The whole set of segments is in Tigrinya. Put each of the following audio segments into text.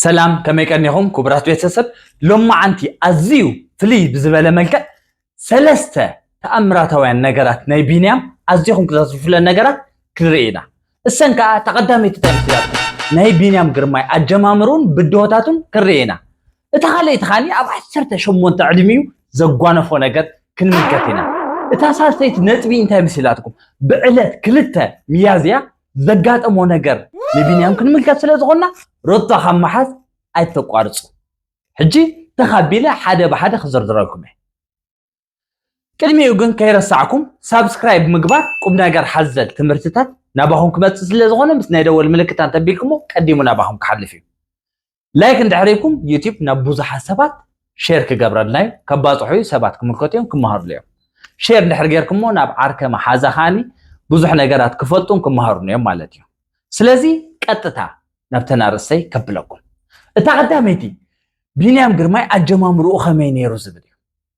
ሰላም፣ ከመይ ቀኒኹም ክቡራት ቤተሰብ? ሎማዓንቲ ኣዝዩ ፍልይ ብዝበለ መልክዕ ሰለስተ ተኣምራታውያን ነገራት ናይ ቢንያም ኣዚኹም ክተስፉለን ነገራት ክንርኢ ኢና። እሰን ከኣ ተቐዳመይቲ እንታይ ምስላትኩም ናይ ቢንያም ግርማይ ኣጀማምሩን ብድሆታቱን ክንርኢ ኢና። እታ ካልኣይቲ ኻኒ ኣብ ዓሰርተ ሸሞንተ ዕድሚኡ ዘጓነፎ ነገር ክንምልከት ኢና። እታ ሳልሰይቲ ነጥቢ እንታይ ምስላትኩም ብዕለት ክልተ ሚያዝያ ዘጋጠሞ ነገር ንቢንያም ክንምልከት ስለ ዝኾንና ሮታ ካብ መሓዝ ኣይተቋርጹ። ሕጂ ተኻቢለ ሓደ ብሓደ ክዝርዝረልኩም እየ። ቅድሚኡ ግን ከይረሳዕኩም ሳብስክራይብ ምግባር ቁም ነገር ሓዘል ትምህርትታት ናባኹም ክመጽእ ስለ ዝኾነ ምስ ናይ ደወል ምልክታ እንተቢልኩሞ ቀዲሙ ናባኹም ክሓልፍ እዩ። ላይክ እንድሕር ኢልኩም ዩቲዩብ ናብ ብዙሓት ሰባት ሼር ክገብረልና እዩ፣ ከባጽሖ እዩ፣ ሰባት ክምልከቱ እዮም ክመሃሩሉ እዮም። ሼር እንድሕር ጌርኩሞ ናብ ዓርከ መሓዛ ኻኒ ብዙሕ ነገራት ክፈልጡን ክመሃሩን እዮም ማለት እዩ። ስለዚ ቀጥታ ናብተን ኣርእስተይ ከብለኩም። እታ ቀዳመይቲ ቢንያም ግርማይ ኣጀማምርኡ ከመይ ነይሩ ዝብል እዩ።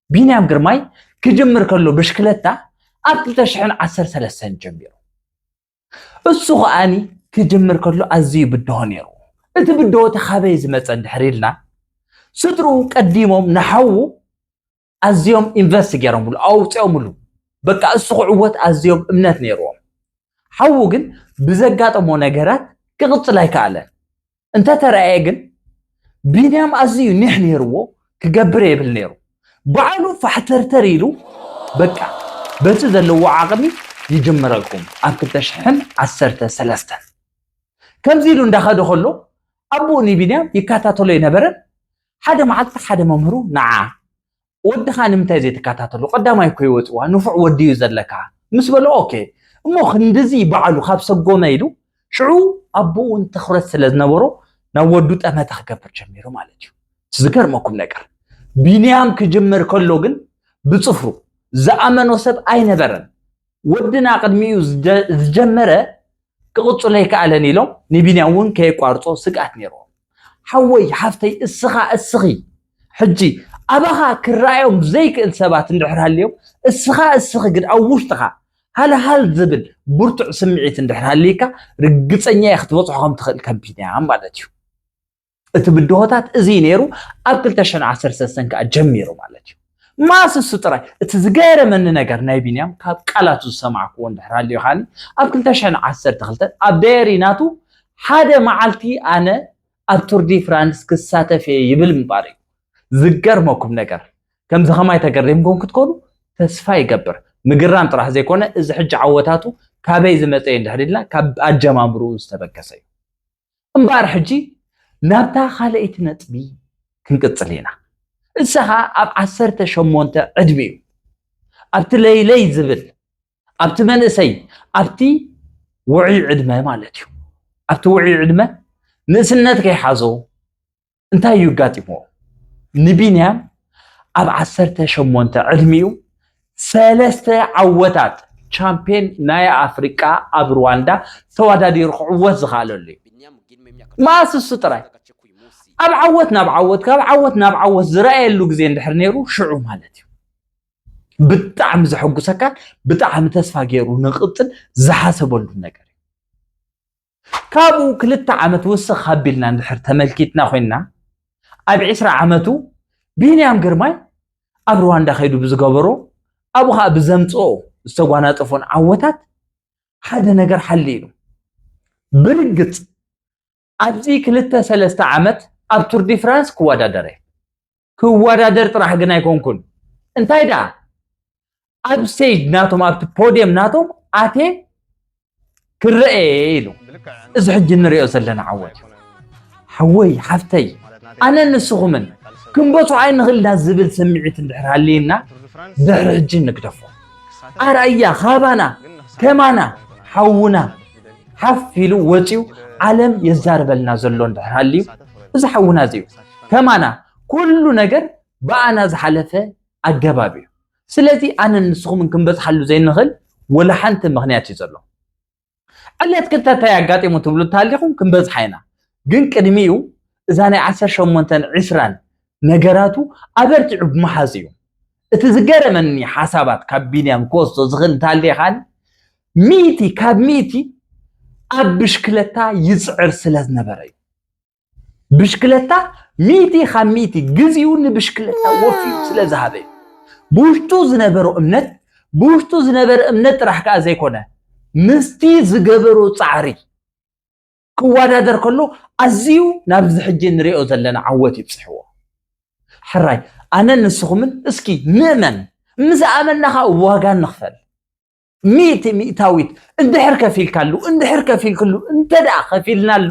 ቢንያም ግርማይ ክጅምር ከሎ ብሽክለታ ኣብ ክልተ ሽሕን ዓሰርተ ሰለስተን ጀሚሩ። እሱ ከኣኒ ክጅምር ከሎ ኣዝዩ ብድሆ ነይሩ። እቲ ብድሆ እቲ ካበይ ዝመጸ እንድሕር ኢልና ስድርኡ ቀዲሞም ንሓዉ ኣዝዮም ኢንቨስት ገይሮምሉ ኣውፅኦምሉ። በቃ እሱ ክዕወት ኣዝዮም እምነት ነይርዎም። ሓዉ ግን ብዘጋጠሞ ነገራት ክቕፅል ኣይከኣለን። እንተተረኣየ ግን ቢንያም ኣዝዩ ኒሕ ነይርዎ ክገብር የብል ነይሩ። ባዕሉ ፋሕተርተር ኢሉ በቃ በቲ ዘለዎ ዓቕሚ ይጅምረልኩም ኣብ ክልተ ሽሕን ዓሰርተ ሰለስተን ከምዚ ኢሉ እንዳኸደ ከሎ ኣቦኡ ንቢንያም ይከታተሎ ኣይነበረን። ሓደ መዓልቲ ሓደ መምህሩ ንዓ ወድኻ ንምንታይ ዘይትከታተሎ ቀዳማይ እኮ ይወፅዋ ንፉዕ ወዲ እዩ ዘለካ ምስ በሎ ኦኬ እሞ ክንድዚ ባዕሉ ካብ ሰጎመ ኢሉ ሽዑ ኣቦኡ እውን ትኹረት ስለ ዝነበሮ ናብ ወዱ ጠመተ ክገብር ጀሚሩ ማለት እዩ። ዝገርመኩም ነገር ቢንያም ክጅምር ከሎ ግን ብፅፍሩ ዝኣመኖ ሰብ ኣይነበረን። ወድና ቅድሚኡ ዝጀመረ ክቕፅሎ ኣይከኣለን ኢሎም ንቢንያም እውን ከየቋርፆ ስግኣት ነይርዎም። ሓወይ ሓፍተይ እስኻ እስኺ ሕጂ ኣባኻ ክረኣዮም ዘይክእል ሰባት እንድሕር ሃልዮም እስኻ እስኺ ግን ኣብ ውሽጥኻ ሃልሃል ዝብል ብርቱዕ ስምዒት እንድሕር ሃልይካ ርግፀኛ እየ ክትበፅሖ ከም ትኽእል ከም ቢንያም ማለት እዩ። እቲ ብድሆታት እዚ ነይሩ ኣብ ክልተ ሽሕን ዓሰርተ ሰለስተን ከዓ ጀሚሩ ማለት እዩ። ማስ እሱ ጥራይ እቲ ዝገረመኒ ነገር ናይ ቢንያም ካብ ቃላቱ ዝሰማዕክዎ እንድሕር ሃልዩ ኻኒ ኣብ ክልተ ሽሕን ዓሰርተ ክልተን ኣብ ደየሪ ናቱ ሓደ መዓልቲ ኣነ ኣብ ቱር ዲ ፍራንስ ክሳተፍ እየ ይብል ምንባር እዩ። ዝገርመኩም ነገር ከምዚ ከማይ ተገሪምኩም ክትኮኑ ተስፋ ይገብር። ምግራም ጥራሕ ዘይኮነ እዚ ሕጂ ዓወታቱ ካበይ ዝመፀ እዩ እንድሕር ኢልና ካብ ኣጀማምርኡ ዝተበገሰ እዩ። እምበኣር ሕጂ ናብታ ካልኣይቲ ነጥቢ ክንቅፅል ኢና። እሳ ኸዓ ኣብ ዓሰርተ ሸሞንተ ዕድሚኡ ኣብቲ ለይለይ ዝብል ኣብቲ መንእሰይ ኣብቲ ውዑይ ዕድመ ማለት እዩ። ኣብቲ ውዑይ ዕድመ ንእስነት ከይሓዞ እንታይ እዩ ኣጋጢምዎ? ንቢንያም ኣብ ዓሰርተ ሸሞንተ ዕድሚኡ ሰለስተ ዓወታት ቻምፒየን ናይ ኣፍሪቃ ኣብ ሩዋንዳ ተወዳዲሩ ክዕወት ዝኸኣለሉ እዩ። ማስ እሱ ጥራይ ኣብ ዓወት ናብ ዓወት ካብ ዓወት ናብ ዓወት ዝረኣየሉ ግዜ እንድሕር ነይሩ ሽዑ ማለት እዩ። ብጣዕሚ ዘሐጉሰካን ብጣዕሚ ተስፋ ገይሩ ንክቕፅል ዝሓሰበሉ ነገር እዩ። ካብኡ ክልተ ዓመት ውስኽ ኣቢልና እንድሕር ተመልኪትና ኮይንና ኣብ ዕስራ ዓመቱ ቢንያም ግርማይ ኣብ ሩዋንዳ ከይዱ ብዝገበሮ ኣብኡ ከዓ ብዘምፅኦ ዝተጓናፀፎን ዓወታት ሓደ ነገር ሓሊ ኢሉ ብርግፅ ኣብዚ ክልተ ሰለስተ ዓመት ኣብ ቱር ዲ ፍራንስ ክወዳደር እየ ክወዳደር ጥራሕ ግን ኣይኮንኩን እንታይ ደኣ ኣብ ስቴጅ ናቶም ኣብቲ ፖድየም ናቶም ኣትየ ክረአ እየ ኢሉ። እዚ ሕጂ እንሪኦ ዘለና ዓወት እዩ። ሓወይ ሓፍተይ ኣነን ንስኹምን ክንበፅሖ ኣይንኽእልና ዝብል ስምዒት እንድሕር ሃልይና ድሕሪ ሕጂ ንግደፎ። ኣርኣያ ካባና ከማና ሓውና ሓፍ ኢሉ ወፂኡ ዓለም የዛርበልና ዘሎ እንድሕር ሃልዩ እዚ ሓውና እዚ እዩ። ከማና ኩሉ ነገር ብኣና ዝሓለፈ ኣገባብ እዩ። ስለዚ ኣነን ንስኹምን ክንበፅሓሉ ዘይንኽእል ወላ ሓንቲ ምኽንያት እዩ ዘሎ። ዕለት ክልተ እንታይ ኣጋጢሙ ትብሉ እንተሃሊኹም ክንበፅሓ ኢና። ግን ቅድሚኡ እዛ ናይ ዓሰርተ ሸሞንተን ዕስራን ነገራቱ ኣበርቲዑ ብምሓዝ እዩ። እቲ ዝገረመኒ ሓሳባት ካብ ቢንያም ክወስዶ ዝኽእል እንተሃልየ ኻኒ ሚእቲ ካብ ሚእቲ ኣብ ብሽክለታ ይፅዕር ስለ ዝነበረ እዩ። ብሽክለታ ሚእቲ ካብ ሚእቲ ግዜኡ ንብሽክለታ ወፊዩ ስለ ዝሃበ እዩ። ብውሽጡ ዝነበሮ እምነት ብውሽጡ ዝነበረ እምነት ጥራሕ ከኣ ዘይኮነ ምስቲ ዝገበሮ ጻዕሪ ክወዳደር ከሎ ኣዝዩ ናብዚ ሕጂ ንሪኦ ዘለና ዓወት ይብጽሕዎ። ሕራይ ኣነን ንስኹምን እስኪ ንእመን፣ ምስ ኣመንና ከኣ ዋጋ ንኽፈል። ሚእቲ ሚእታዊት እንድሕር ከፊልካሉ እንድሕር ከፊልክሉ እንተ ደኣ ከፊልናሉ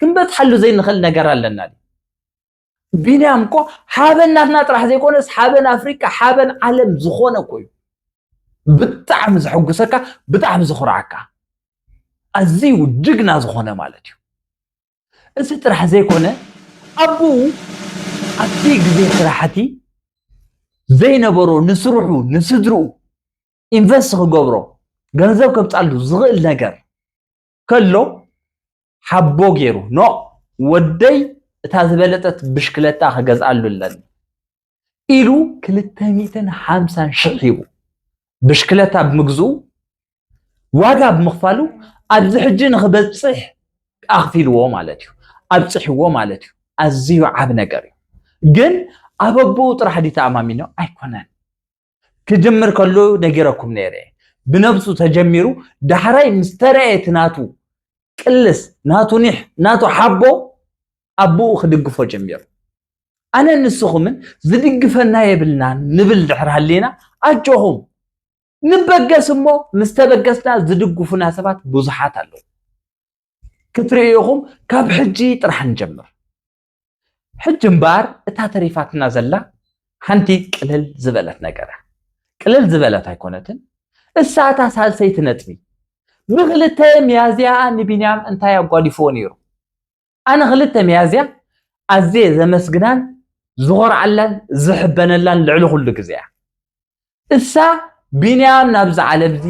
ክንበጽሓሉ ዘይንኽእል ነገር ኣለና ድዩ? ቢንያም እኮ ሓበን ናትና ጥራሕ ዘይኮነስ ሓበን ኣፍሪቃ ሓበን ዓለም ዝኾነ እኮ እዩ። ብጣዕሚ ዘሐጉሰካ ብጣዕሚ ዘኹርዓካ ኣዝዩ ጅግና ዝኾነ ማለት እዩ። እዚ ጥራሕ ዘይኮነ ኣቦኡ ኣብቲ ግዜ ስራሕቲ ዘይነበሮ ንስርሑ ንስድርኡ ኢንቨስት ክገብሮ ገንዘብ ከምጻሉ ዝኽእል ነገር ከሎ ሓቦ ገይሩ ኖ ወደይ እታ ዝበለጸት ብሽክለታ ክገዝኣሉ ኣለኒ ኢሉ ክልተ ሚእትን ሓምሳን ሽሕ ሂቡ ብሽክለታ ብምግዝኡ ዋጋ ብምኽፋሉ ኣብዚ ሕጂ ንኽበጽሕ ኣኽፊልዎ ማለት እዩ ኣብጽሕዎ ማለት እዩ ኣዝዩ ዓብ ነገር እዩ ግን ኣብ ኣቦኡ ጥራሕ ድዩ ተኣማሚኖ ኣይኮነን ክጅምር ከሎ ነጊረኩም ነይረ ብነብሱ ተጀሚሩ ዳሕራይ ምስ ተረኣየ እቲ ናቱ ቅልስ ናቱ ኒሕ ናቱ ሓቦ ኣቦኡ ክድግፎ ጀሚሩ ኣነ ንስኹምን ዝድግፈና የብልናን ንብል ድሕር ሃሊና ኣጆኹም ንበገስ እሞ ምስ ተበገስና ዝድግፉና ሰባት ብዙሓት ኣለዉ ክትርእዩ ኢኹም ካብ ሕጂ ጥራሕ ንጀምር ሕጂ እምበኣር እታ ተሪፋትና ዘላ ሓንቲ ቅልል ዝበለት ነገር እያ ቅልል ዝበለት ኣይኮነትን እሳ እታ ሳልሰይቲ ነጥቢ ብክልተ ሚያዝያ ንቢንያም እንታይ ኣጓዲፍዎ ነይሩ ኣነ ክልተ ሚያዝያ ኣዝየ ዘመስግናን ዝኾርዓላን ዝሕበነላን ልዕሊ ኩሉ ግዜ እያ እሳ ቢንያም ናብዚ ዓለምዚ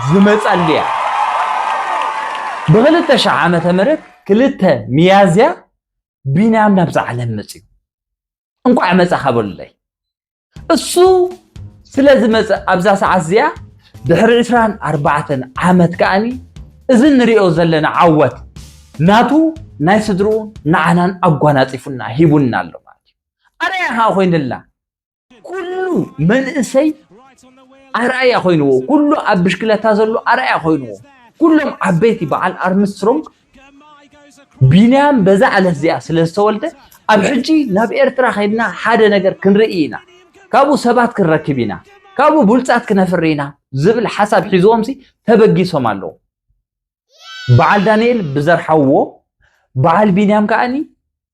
ዝመጸሉ እያ ብክልተ ሺሕ ዓመተ ምህረት ክልተ ሚያዝያ ቢንያም ናብዚ ዓለም መጽዩ እንቋዕ መጻኻ በሉለይ እሱ ስለ ዝመጸ ኣብዛ ሰዓት እዚኣ ድሕሪ ዕስራን ኣርባዕተን ዓመት ከኣኒ እዚ ንሪኦ ዘለና ዓወት ናቱ ናይ ስድርኡ ንዓናን ኣጓናጺፉና ሂቡና ኣሎ ማለት እዩ ኣርኣያ ከዓ ኮይንላ ኩሉ መንእሰይ ኣርኣያ ኮይንዎ ኩሉ ኣብ ብሽክለታ ዘሎ ኣርኣያ ኮይንዎ ኩሎም ዓበይቲ በዓል ኣርምስትሮንግ ቢንያም በዛ ዕለት እዚኣ ስለ ዝተወልደ ኣብ ሕጂ ናብ ኤርትራ ከይድና ሓደ ነገር ክንርኢ ኢና ካብኡ ሰባት ክንረክብ ኢና ካብኡ ብሉጻት ክነፍሪ ኢና ዝብል ሓሳብ ሒዝዎም ሲ ተበጊሶም ኣለዉ በዓል ዳንኤል ብዘርሓዎ በዓል ቢንያም ከኣኒ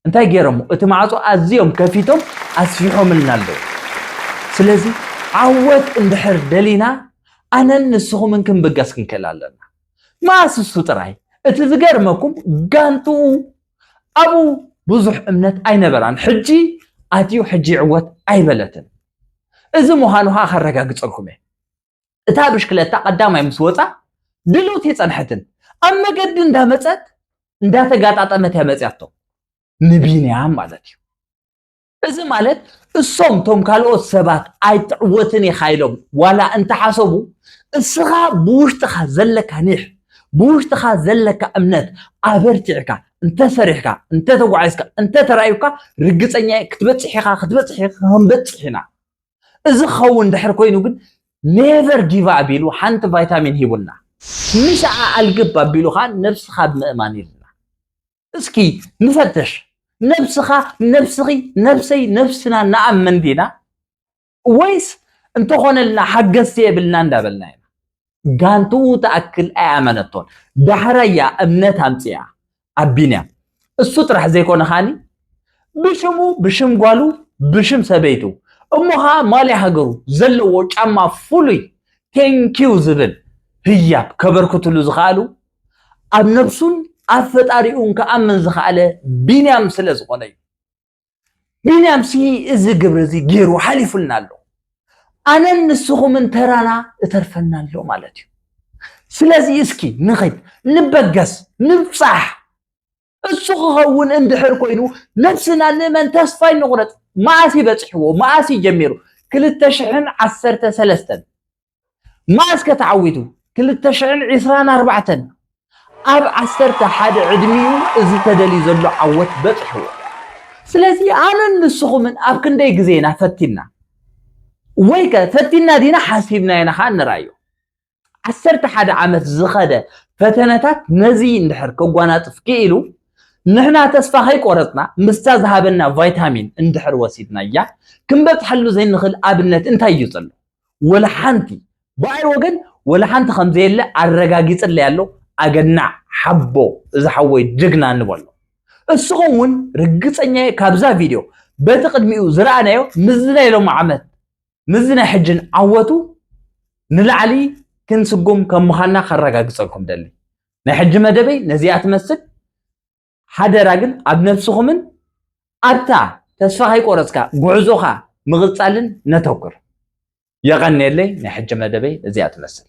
እንታይ ገይሮሞ እቲ ማዕጾ ኣዝዮም ከፊቶም ኣስፊሖምልና ኣለዉ ስለዚ ዓወት እንድሕር ደሊና ኣነን ንስኹምን ክንብገስ ክንክእል ኣለና መኣስ እሱ ጥራይ እቲ ዝገርመኩም ጋንትኡ ኣብኡ ብዙሕ እምነት ኣይነበራን ሕጂ ኣትዩ ሕጂ ይዕወት ኣይበለትን እዚ ምዃኑ ከዓ ከረጋግፀልኩም እየ እታ ብሽክለታ ቀዳማይ ምስ ወፃ ድልውቲ ይፀንሐትን ኣብ መገዲ እንዳመፀት እንዳተጋጣጠመት እያ መፅያቶ ንቢንያም ማለት እዩ እዚ ማለት እሶም ቶም ካልኦት ሰባት ኣይትዕወትን ኢኻ ኢሎም ዋላ እንተሓሰቡ እስኻ ብውሽጥኻ ዘለካ ኒሕ ብውሽጥኻ ዘለካ እምነት ኣበርቲዕካ እንተሰሪሕካ እንተተጓዒዝካ እንተተራዩካ ርግፀኛ ክትበፅሕ ኢኻ ክትበፅሕ ኢኻ ክንበፅሕ ኢና እዚ ክኸውን ድሕር ኮይኑ ግን never give up ኢሉ ሓንቲ ቫይታሚን ሂቡና ምሻኣ ኣልግብ ኣቢሉ ከዓ ነብስኻ ብምእማን ኢልና እስኪ ንፈትሽ ነብስኻ ነብስኺ ነብሰይ ነብስና ንኣምን ዲና ወይስ እንተኾነልና ሓገዝቲ የብልና እንዳበልና ኢና ጋንትኡ ትኣክል ኣይኣመነቶን ዳሕራያ እምነት ኣምፅኣ ኣብ ቢንያም እሱ ጥራሕ ዘይኮነ ኻኒ ብሽሙ ብሽም ጓሉ ብሽም ሰበይቱ እሞ ኸዓ ማልያ ሃገሩ ዘለዎ ጫማ ፍሉይ ቴንኪው ዝብል ህያብ ከበርክትሉ ዝኸኣሉ ኣብ ነብሱን ኣብ ፈጣሪኡን ክኣምን ዝኸኣለ ቢንያም ስለ ዝኾነ እዩ። ቢንያም ሲ እዚ ግብሪ እዚ ገይሩ ሓሊፉልና ኣሎ። ኣነን ንስኹምን ተራና እተርፈና ኣሎ ማለት እዩ። ስለዚ እስኪ ንኺድ፣ ንበገስ፣ ንብጻሕ። እሱ ክኸውን እንድሕር ኮይኑ ነብስና ንእመን፣ ተስፋ ኣይንቑረጽ። መኣስ እዩ በጺሕዎ? መኣስ እዩ ጀሚሩ? ክልተ ሽሕን ዓሰርተ ሰለስተን። መኣስ ከ ተዓዊቱ? ክልተ ሽሕን ዕስራን ኣርባዕተን። ኣብ ዓሰርተ ሓደ ዕድሚኡ እዚ ተደልዩ ዘሎ ዓወት በጺሕዎ። ስለዚ ኣነን ንስኹምን ኣብ ክንደይ ግዜ ኢና ፈቲና? ወይ ከ ፈቲና ዲና ሓሲብና ኢና ኸዓ ንርኣዮ። ዓሰርተ ሓደ ዓመት ዝኸደ ፈተነታት ነዚ እንድሕር ከጓናጽፍ ክኢሉ፣ ንሕና ተስፋ ከይቆረጽና ምስታ ዝሃበና ቫይታሚን እንድሕር ወሲድናያ፣ ክንበጽሐሉ ዘይንኽእል ኣብነት እንታይ እዩ ዘሎ? ወላ ሓንቲ። ብኣይ ወገን ወላ ሓንቲ ከም ዘየለ ኣረጋጊጽለይ ኣሎ። ኣገናዕ ሓቦ፣ እዚ ሓወይ ጅግና ንበሎ። እስኹም እውን ርግጸኛ እየ ካብዛ ቪድዮ በቲ ቅድሚኡ ዝረኣናዮ ምስዚ ናይ ሎሚ ዓመት ምስዚ ናይ ሕጅን ዓወቱ ንላዕሊ ክንስጉም ከም ምዃንና ከረጋግጸልኩም ደሊ። ናይ ሕጂ መደበይ ነዚኣ ትመስል። ሓደራ ግን ኣብ ነብስኹምን ኣብታ ተስፋ ከይቆረጽካ ጉዕዞኻ ምቕጻልን ነተኩር። የቐንየለይ። ናይ ሕጂ መደበይ እዚኣ ትመስል።